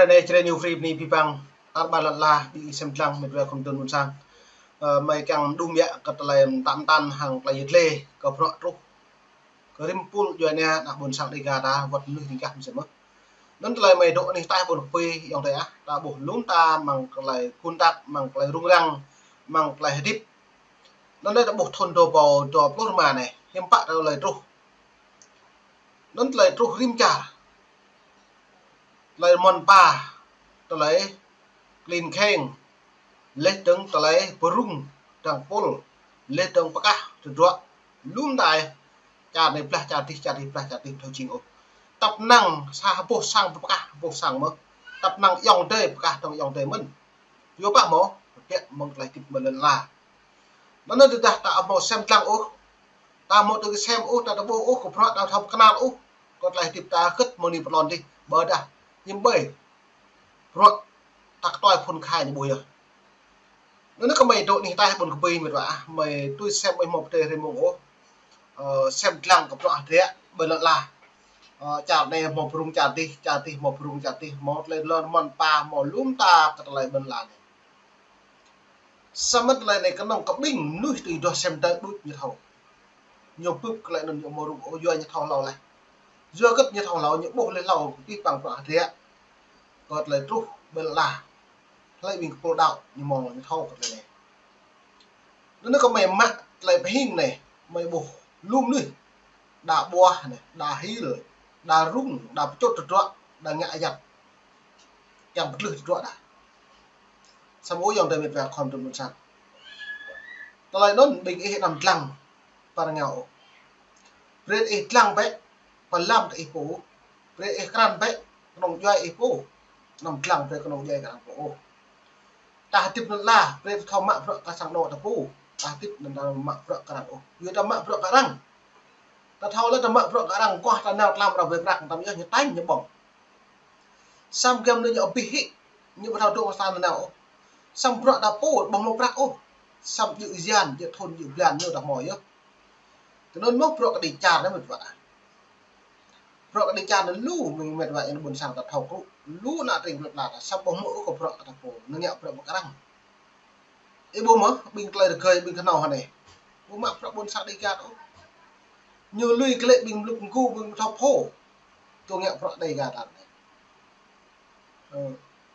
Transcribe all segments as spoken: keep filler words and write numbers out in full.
Anai Jrai New Free bơni abih bang, tar ƀar lŏn ala, ƀing ih sem dlăng, met wa khŏm tơdron ƀôn sang. Ơ, mơi kiăng mơđung biă kơ tơlơi mơtam mơtam hăng tơlơi yơh tlĕ, kơ bruă truh kơ rĭm pul djuai ania ană ƀôn sang Dêga ta, wơ̆t mơnuih ring gah mơsĕ mơ̆n. Anŭn tơlơi mơi dŏ anih ataih ƀôn kơpui, ayŏng adơi ah, ta ƀuh lŏm ta mơ̆ng tơlơi kơnăp, mơ̆ng tơlơi rŭng răng, mơ̆ng tơlơi hơdip. Anŭn anai ta ƀuh thŭn dua rơbâo dua pluh rơma anai, hiư̆m pă tơlơi truh. Anŭn tơlơi truh rĭm čar. Tơlơi mơ̆n pa, tơlơi klin kheng, laih dơ̆ng tơlơi pơrŭng dăng pul, laih dơ̆ng pơkah tơdruă, lŏm ta, čar anai blah čar adih, čar adih blah čar adih, thâo jing ôh. Tăp năng sa hơpuh sang pơkah hơpuh sang mơ̆n. Tăp năng ayŏng adơi pơkah dơ̆ng ayŏng adơi mơ̆n. Yua pă mơ̆, pơpĕk mơ̆ng tơlơi hơdip mơ̆ng lŏn ala. Anŭn anai tơdah ta ƀu hmâo sem dlăng ôh, ta ƀu hmâo tơlơi sem ôh, ta ƀu ƀuh ôh, kơ bruă ta ƀu thâo kơnăl ôh, kơ tơlơi hơdip ta hơget mơ̆ng anai pơ lŏn adih, ƀôdah hiư̆m ƀơi bruă ta kơtuai phŭn khai ñu ƀuh yơh. Anŭn anai kơ mơi dŏ anih ataih ƀôn kơpui met wa ah, mơi tui sem ƀu hmâo pơdơi hrơi mông ôh. Ơ, sem dlăng kơ bruă hơdră ƀơi lŏn ala. Ơ, čar anai hmâo pơrŭng čar adih, čar adih hmâo pơrŭng čar adih, hmâo tơlơi lŏn mơ̆n pa, hmâo lŏm ta kơ tơlơi ƀơi lŏn ala anai. Samơ̆ tơlơi anai kơnơ̆ng kơ ƀing mơnuih tui duah sem tơlơi đôč ñu thâo. Ñu bưp tơlơi anŭn ñu ƀu rŭng ôh, yua ñu thâo hlâo laih. Yua hơget ñu thâo hlâo, ñu ƀuh laih hlâo abih bang bruă hơdră kơ tơlơi truh ƀơi lŏn ala. Hlơi ƀing kơpul đaŏ ñu mơ̆ng ñu thâo kơ tơlơi anai. Anŭn anai kơ mơi mă tơlơi pơhing anai, mơi ƀuh lŏm mơnuih. Đa ƀuah anai, đa hil, đa rŭng, đa pơčŭt tơdruă, đa ngă ayăt. Kiăng pơtlưh tơdruă đa. Samơ̆ ơ ayŏng adơi met wa khŏm tơdron ƀôn sang. Tơlơi anŭn ƀing ih anăm dlăng pơ rơngiao ôh. Brơi ih dlăng bĕ, pơ lăm tơ ih pô. Brơi ih krăn bĕ, kơnơ̆ng djuai ih pô. Anăm dlăng brơi kơnơ̆ng djuai kơ arăng pô ôh. Ta hơdip lŏn ala, brơi ta thâo mă bruă kơ sang anŏ ta pô. Ta hơdip anăm ta mă bruă kơ arăng ôh. Yua ta mă bruă kơ arăng, ta thâo laih ta mă bruă kơ arăng, kơkuh ta nao tlam arăng brơi prăk, ta mơyơh ñu tañ ñu ƀơ̆ng. Samơ̆ giăm anai ñu abih hĭ, ñu ƀu thâo dŏ mơta nanao ôh. Samơ̆ bruă ta pô ƀu hmâo prăk ôh. Samơ̆ djơ̆ yan, djơ̆ thŭn, djơ̆ blan ñu ta hmâo yơh. Tui anŭn mơ̆ bruă kơđi čar anai met wa. Bruă kơđi čar anai lu mơ̆ng met wa ih ƀôn sang ta thâo krŭ. Lu ană tring lŏn ala ta, samơ̆ ƀu hmâo ôh kơ bruă kơ ta pô, ñu ngă bruă mơ̆ng arăng. Ih ƀuh mơ̆, ƀing tơlơi rơgơi, ƀing kơnâo hơnai. Ƀu mă bruă ƀôn sang Dêga ôh. Ñu lui glaĭ ƀing mlŭk mgu, ƀing thâo pô. Tui ngă bruă Dêga ta anai. Ơ,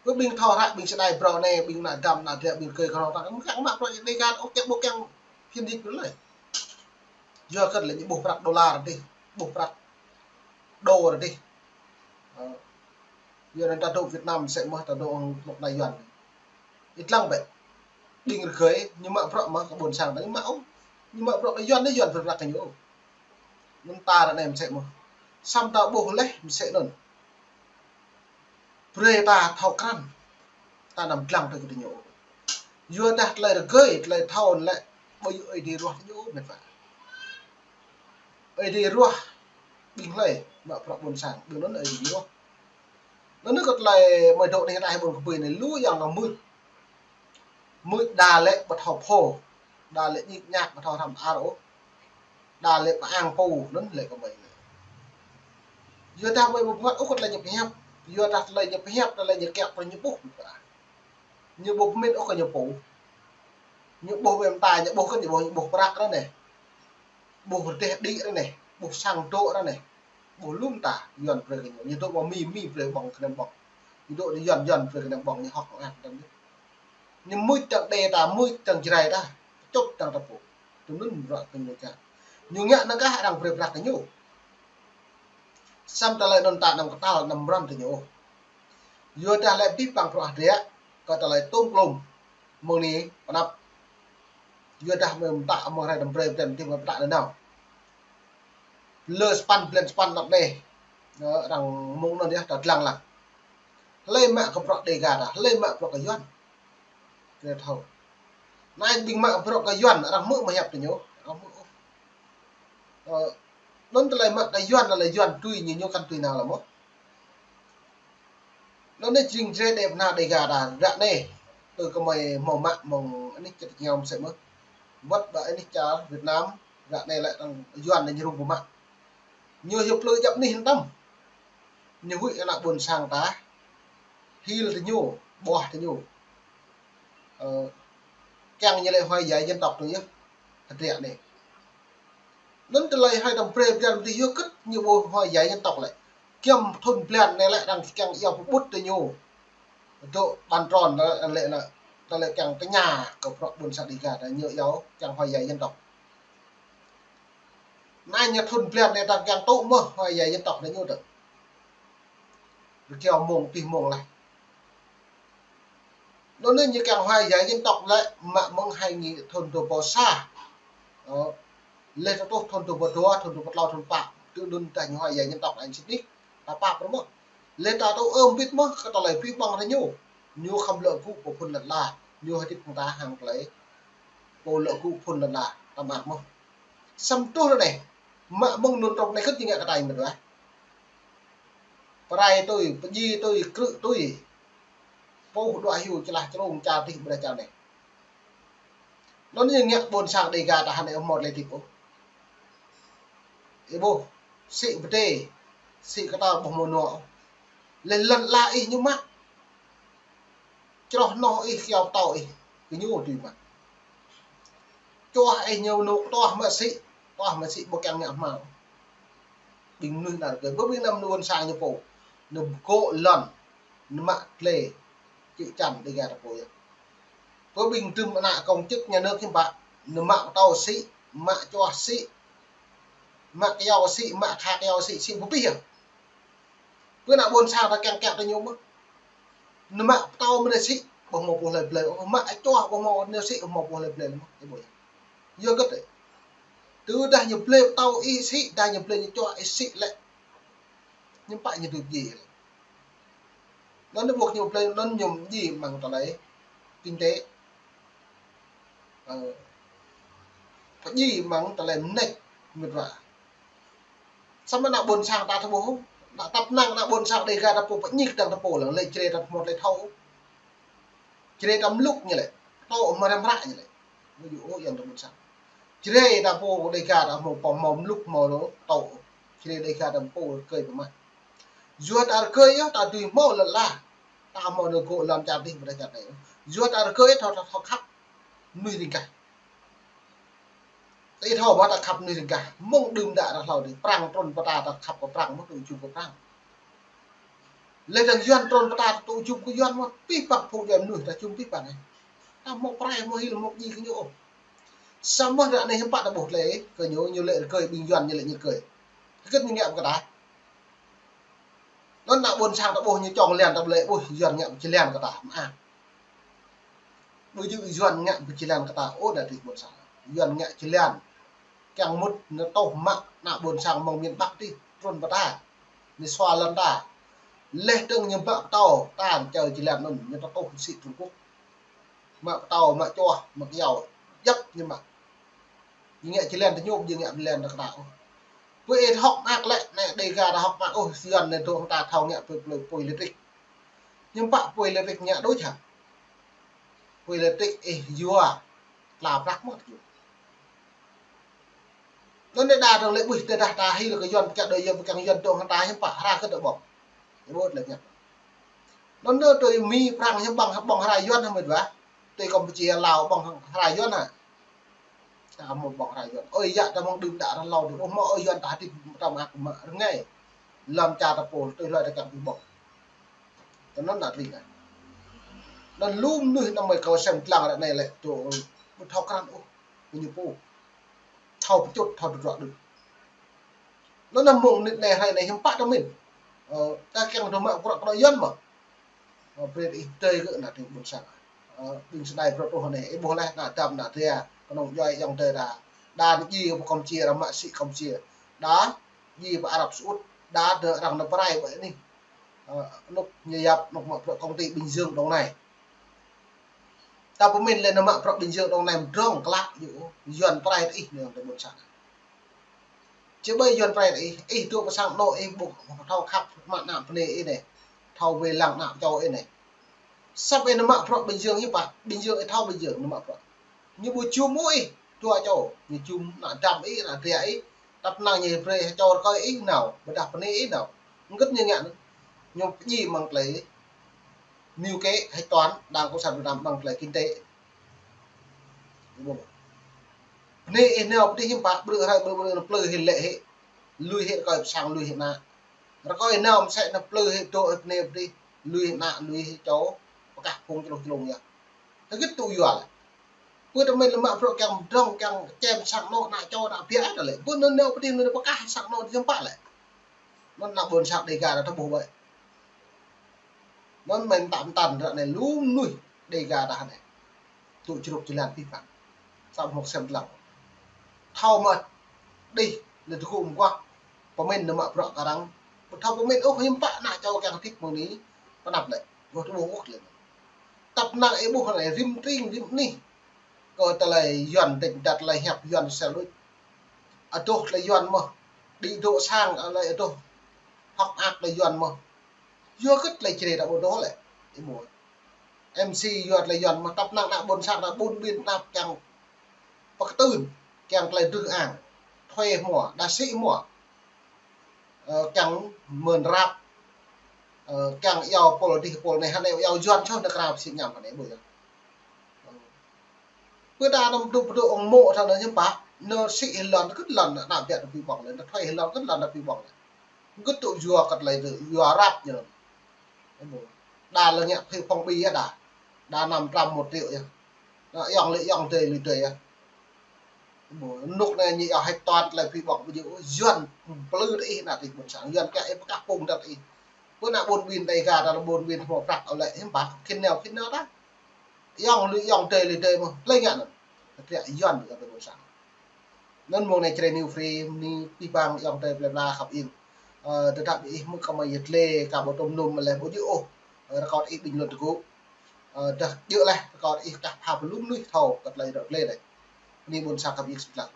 kơ ƀing thâo hră, ƀing čơđai phrâo anai, ƀing ană dăm, ană dlĕ, ƀing rơgơi kơnâo ta, ƀu kiăng mă bruă Dêga ôh, kiăng ƀu kiăng phiên dịch ôh lơi. Yua hơget lĕ ñu ƀuh prăk đôla adih, ƀuh prăk đô adih. Ơ, yua anŭn ta dŏ Việt Nam mơsĕ mơ̆n, ta dŏ hăng kơnuk kơna Yuan. Ih dlăng bĕ. Ƀing rơgơi, ñu mă bruă mơ̆ kơ ƀôn sang ta, ñu mă ôh. Ñu mă bruă kơ Yuan, anai Yuan brơi prăk kơ ñu ôh. Anŭn ta ră anai mơsĕ mơ̆n. Samơ̆ ta ƀuh laih mơsĕ anŭn. Brơi ta thâo krăn. Ta anăm dlăng tui kơ ñu ôh. Yua dah tơlơi rơgơi, tơlơi thâo lĕ ƀu djơ̆ Ơi Adai ruah ñu ôh met wa. Ơi Adai ruah ƀing hlơi mă bruă ƀôn sang, ƀing anŭn Ơi Adai ruah. Anŭn anai kơ tơlơi mơi dŏ anih ataih ƀôn kơpui anai lu yang nao mưč. Mưč đa lĕ ƀu thâo pô, đa lĕ ñik ñak ƀu thâo hrăm ar ôh. Đa lĕ pơang pô, anŭn lĕ kơ mơi anai. Yua dah mơi ƀu pơngăt ôh kơ tơlơi ñu pơhiăp, yua dah tơlơi ñu pơhiăp, tơlơi ñu kiăng brơi ñu ƀuh. Ñu ƀu pơmĭn ôh kơ ñu pô. Ñu ƀuh ƀơi mơta, ñu ƀuh kơ ñu ƀuh, ñu ƀuh prăk ră anai. Ƀuh rơdêh đĭ ră anai, ƀuh sang dŏ ră anai. Ƀuh lŏm ta, Yuan brơi kơ ñu. Ñu dŏ mơ̆ Mi, Mi brơi ƀơ̆ng kơnăm ƀơ̆ng. Ñu dŏ Yuan, Yuan brơi kơnăm ƀơ̆ng, ñu hŏk ngă tăm ñu. Ñu mưč tơ̆ng Đê ta, mưč tơ̆ng Jrai ta, čŭt tơ̆ng ta pô. Tui anŭn bruă kơ ñu čar. Ñu ngă anŭn kah arăng brơi prăk kơ ñu. Samơ̆ tơlơi anŭn ta anăm kơtăl anăm mrăn tơ ñu. Yua dah lĕ abih bang bruă hơdră, kơ tơlơi tôm klôm. Mơ̆ng anai pơ anăp. Yua dah mơi mơtă mơ̆ng hrơi đăm brơi blan tih mơi mơtă nanao. Lơ sapăn blan sapăn anăp anai. Ơ, arăng mơ̆ng anŭn yơh ta dlăng lăng. Hlơi mă kơ bruă Dêga ta, hlơi mă bruă kơ Yuan. Kơ thâo. Anai ƀing mă bruă kơ Yuan, arăng hmư̆ mơ̆ hiăp tơ ñu, arăng hmư̆ ôh. Ơ, anŭn tơlơi mă kơ Yuan, tơlơi Yuan tui ñu, ñu kăn tui nao lăm ôh. Anŭn anai jing jre đe pơna Dêga ta ră anai. Tui kơ mơi hmâo mă mơ̆ng anih čĕt ñam mơsĕ mơ̆n. Wơ̆t ƀă anih čar Việt Nam, ră anai lĕ arăng Yuan anai ñu rŭng pơmă. Ñu hiăp plư djăp anih hơtăm. Ñu huĭ ană ƀôn sang ta. Thil tơ ñu, ƀuah tơ ñu. Ơ, kiăng ñu lĕ hòa giải dân tộc tơ ñu. Hơdră anai. Anŭn tơlơi hơi đăm brơi blan tơ yua kơ ñu ƀu hòa giải dân tộc lĕ. Giăm thun blan anai lĕ arăng kiăng iâu pơƀut tơ ñu. Dŏ bàn tròn lĕ, lĕ, lĕ kiăng tơña kơ prŏ ƀôn sang Đêga ta ñu iâu kiăng hòa giải dân tộc. Anai ñu thun blan anai ta kiăng tŭ mơ̆ hòa giải dân tộc tơ ñu tơ. Rơkiao mông, pih mông laih. Anŭn anai ñu kiăng hòa giải dân tộc lĕ mă mơ̆ng hai nghìn thun dua rơbâo sa. Ơ, lĕ ta truh thun dua rơbâo dua, thun dua rơbâo klâo, thun pă. Tơ anŭn ta ñu hòa giải dân tộc anai sĭt nik. Ta pap rơmơ̆. Lĕ ta tŭ ơm bit mơ̆ kơ tơlơi pih ƀơ̆ng tơ ñu. Ñu khăm lŏ gŭ pơ phŭn lăn ala. Ñu hơdip hăng ta hăng tơlơi pô lŏ gŭ phŭn lăn ala. Ta mă mơ̆. Samơ̆ truh ră anai. Mă mơ̆ng anŭn truh anai kơt ñu ngă kơ ta mơ̆n wa. Pơrai tui, pơdjai tui, krư̆ tui. Pô dŏ hyu čơlah čơlông čar tih ƀrah čar anai. Anŭn ñu ngă ƀôn sang Đêga ta hơnai ƀu hmâo tơlơi hơdip ôh. Ih ƀuh, sĭ pơdai, sĭ kơtâo ƀu hmâo nua ôh. Lĕ lăn ala ih ñu mă. Čroh noh ih, kyâo pơtâo ih, kơ ñu tui mă. Čuah ih ñu nôk tuah mă sĭ, tuah mă sĭ ƀu kiăng ngă hmâo. Ƀing mơnuih nao rơgơi, ƀu ƀing anăm nao ƀôn sang ñu pô. Nao gŏ lŏn, nao mă glai, čư̆ čan Đêga ta pô yơh. Ƀu ƀing tơm ană công chức nhà nước hiư̆m pă, nao mă pơtâo sĭ, mă čuah sĭ, mă kyâo sĭ, mă kha kyâo sĭ, sĭ pơpih yơh. Pơ ană ƀôn sang ta kiăng kiăng tơ ñu mơ̆. Nao mă pơtâo mơ̆n sĭ, ƀu hmâo pô hlơi blơi ôh, mă čuah ƀu hmâo nao sĭ, ƀu hmâo pô hlơi blơi mơ̆, ih ƀuh yơh. Yua kơ tơ. Tơdah ñu blơi pơtâo ih sĭ, dah ñu blơi ñu čuah ih sĭ lĕ. Ñu pă ñu tŭ djai lĕ. Anŭn ñu ƀuh ñu blơi, anŭn ñu djai mơ̆ng tơlơi kinh tế. Ơ, pơdjai mơ̆ng tơlơi mơneč mơ̆t wa. Samơ̆ ană ƀôn sang ta tơ ƀuh, ană tăp năng ană ƀôn sang Đêga ta pô pơñik tang ta pô lăng lĕ Jrai ta pơmŏt lĕ thâo. Jrai ta mlŭk ñu lĕ, tŏ mơrem ră ñu lĕ. Ñu yua ôh yang ta ƀôn sang. Jrai ta pô Đêga ta hmâo pô hmâo mlŭk hmâo lŏ tŏ. Jrai Đêga ta pô rơgơi pơmă. Yua ta rơgơi yơh, ta dưi hmâo lăn ala. Ta hmâo nao gŏ lŏn čar tih ƀrah čar anai. Yua ta rơgơi thâo, thâo, thâo khăp mơnuih riêng gah. Ih thâo mơ̆ ta khăp mơnuih riêng gah. Mơ̆ng đưm đă ră hlâo adih, prăng trŭn pơta ta khăp kơ prăng mơ̆, tŭ jum kơ prăng. Lĕ dơ̆ng Yuan trŭn pơta ta tŭ jum kơ Yuan mơ̆, pih păng phung djuai mơnuih ta jum pih păng anai. Ta hmâo prai, hmâo hil, hmâo djai kơ ñu ôh. Samơ̆ ră anai hiư̆m pă ta ƀuh tơlơi kơ ñu, ñu lĕ rơgơi, ƀing Yuan ñu lĕ ñu rơgơi. Hơget ñu ngă kơ ta. Anŭn ană ƀôn sang ta ƀuh ñu čŏng lian ta blơi, ôh, Yuan ngă pơjơlan kơ ta, mơak. Ƀu djơ̆ Yuan ngă pơjơlan kơ ta ôh, đa tih ƀôn sang. Yuan ngă jơlan. Kiăng mŭt nao tuh mă ană ƀôn sang mơ̆ng miền Bắc tih, trŭn pơta. Ñu sua lŏn ta. Leh dơ̆ng ñu mă pơtâo, ta čơ jơlan anŭn, ñu ta tuh sĭ Trung Quốc. Mă pơtâo, mă čuah, mă kyâo, djŏp ñu mă. Ñu ngă jơlan tơ ñu, ƀu djơ̆ ngă jơlan tơ kơ ta ôh. Pơ ih hŏk mơak lĕ, anai Đêga ta hŏk mơak ôh, Yuan anai dŏ hăng ta thâo ngă pơ-, pơ-, politik. Hiư̆m pă politik ngă đôč hă? Politik ih yua tla prăk mơ̆ tơ ñu. Anŭn anai đa dơ̆ng lĕ ƀuh tơdah ta hil kơ Yuan pơkiăng đôč, Yuan pơkiăng Yuan dŏ hăng ta hiư̆m pă, hra kơ ta ƀơ̆ng. Ñu ƀu lĕ ñăp. Anŭn anai tui Mi Prăng hiư̆m ƀơ̆ng, ƀơ̆ng hra Yuan hă mơ̆t wa. Tui Kampuchia Lao ƀơ̆ng hra Yuan hă. Ta hmâo ƀơ̆ng hra Yuan. Ơi yă ta mơ̆ng đưm đă ră hlâo adih. Ôh mơ̆ ơi Yuan ta hơdip ta mơak mă rơngai. Lăm čar ta pô tui hloi ta kiăng ƀu ƀơ̆ng. Tơ anŭn ta ring ah. Anŭn lu mơnuih anăm mơi kâo sem lăng ră anai lĕ tŭ ƀu thâo krăn ôh. Kơ ñu pô. Thâo pơčŭt, thâo tơdruă đôč. Anŭn anăm mơ̆ng mơnit anai hrơi anai hiư̆m pă ta mĭn. Ơ, ta kiăng tơ mă bruă kơ ană Yuan mơ̆. Ơ, brơi ih tơi kơ ană tring ƀôn sang. Ơ, ƀing sơnai bruă truh anai, ih ƀuh laih ană Dăm, ană Drea, kơnơ̆ng djuai ayŏng adơi ta. Đa ñu djai pơ Kampuchia, arăng mă sĭ Kampuchia. Đa djai pơ Arab Saudi, đa dơ̆ng arăng nao pơrai pơ anih. Ơ, anŭk ñu yap, anŭk mă bruă công ty Bình Dương Đồng Nai. Ta pơmĭn lĕ nao mă bruă Bình Dương Đồng Nai mơdrŏng klă, yua Yuan pơrai tơ ih, ană tring ƀôn sang. Či ƀai Yuan pơrai tơ ih, ih dŏ pơ sang anŏ ih ƀu thâo khăp mă ană bơnai ih anai, thâo wai lăng ană čô ih anai. Samơ̆ ih nao mă bruă Bình Dương hiư̆m pă, Bình Dương ih thâo Bình Dương nao mă bruă. Ñu ƀu jum ôh ih, dua čô, ñu jum ană Dăm ih, ană Drea ih, tăp năng ñu brơi hơčâo rơkơi ih nao, ƀôdah bơnai ih nao. Hơget ñu ngă anŭn, ñu pơdjai mơ̆ng tơlơi Ñu kĕ hĕ toàn Đảng Cộng sản Việt Nam ƀăng tơlơi kinh tế. Bơni ih nao pơ adih hiư̆m pă, ƀrư̆ hrơi ƀrư̆ ƀrư̆ plư hĭ lĕ hĭ. Lui hĭ rơkơi pơ sang, lui hĭ ană. Rơkơi nao mơsĕ nao plư hĭ dŏ hĭ bơni pơ adih, lui hĭ ană, lui hĭ čô, pơkah phung črôh črông yơh. Hơget tŭ yua lĕ. Pơ tơmĕn lĕ mă bruă kiăng mdrŏng, kiăng čem sang anŏ, ană čô, ană biă ta lĕ. Pơ anŭn nao pơ adih anŭn pơkah sang anŏ hiư̆m pă lĕ. Anŭn ană ƀôn sang Dêga ta tơƀuh ƀơi. Anŭn mơ̆n tăm tăn ră anai lu mơnuih Dêga ta anai. Tŭ čruk jơlan pih păng. Samơ̆ hơ̆k sem tơlăng. Thâo mơ̆ adih lĕ tơgŭ mơguah. Pơmĭn nao mă bruă kơ arăng. Ƀu thâo pơmĭn ôh hiư̆m pă ană čô kiăng hơdip mơ̆ng anai. Pơ anăp lĕ. Ƀu tơƀuh ôh lĕ. Tăp năng ih ƀuh anai rĭm tring rĭm anih. Kơ tơlơi Yuan dĕt dat tơlơi hiăp Yuan sel đôč. Adoh tơlơi Yuan mơ̆n. Đĭ dŏ sang tơlơi adoh. Hŏk mơak tơlơi Yuan mơ̆n. Yua hơget tơlơi Jrai ta ƀu adoh lĕ. Ih ƀuh. Mơsĕ yua tơlơi Yuan mơ̆n, tăp năng ană ƀôn sang ta ƀun ƀin tơnap kiăng pơkơtưn, kiăng tơlơi drưh ang. Thuê hmua, đa sĭ hmua. Ơ, kiăng mơ̆n răp. Ơ, kiăng iâu pôl adih pôl anai, hơnai iâu Yuan soh nao krao pơsĭ ñam hơnai ƀuh yơh. Pơ đa anăm pơdŏ pơdŏ ŏng mô̆ tha nao hiư̆m pă, nao sĭ hĭ lŏn, kơ̆t lŏn ană biă ta pui ƀong lĕ, nao thuê hĭ lŏn, kơ̆t lŏn ta pui ƀong lĕ. Kơ̆t tŭ yua kơ̆t tơlơi yua răp ñu. Ih ƀuh. Đa lĕ ngă thuê phong bì yơh đa. Đa năm trăm một triệu yơh. Nao iâu lĕ iâu dơi lui dơi yơh. Ih ƀuh. Nuk anai ñu iâu hĕ toàn tơlơi pui ƀong ƀu djơ̆, Yuan plư tơ ih ană tih ƀôn sang. Yuan kiăng ih pơkah phung tơ ih. Pơ ană ƀun ƀin Dêga ta lĕ ƀun ƀin hmâo prăk ôh lĕ hiư̆m pă, khĭn nao khĭn nao ta. Iâu lui iâu dơi lui dơi mơ̆n, plơi ngă anŭn. Tơtriă Yuan kơ tơ ƀôn sang. Anŭn mơ̆ng anai Jrai New Free, bơni pih păng iâu dơi plơi pla khăp ing. Ơ, tơdah ƀing ih mơ̆ kơ mơi yơh tlê, ka ƀu tôm num mơ̆ lĕ ƀu djơ̆ ôh. Ơ, rơkâo ih bình luận tơgŭ. Ơ, dah djơ̆ lĕ, rơkâo ih kah pha pơlŭm mơnuih thâo kơ tơlơi rơkâo tlê lĕ. Bơni ƀôn sang khăp ing sĭt lăng.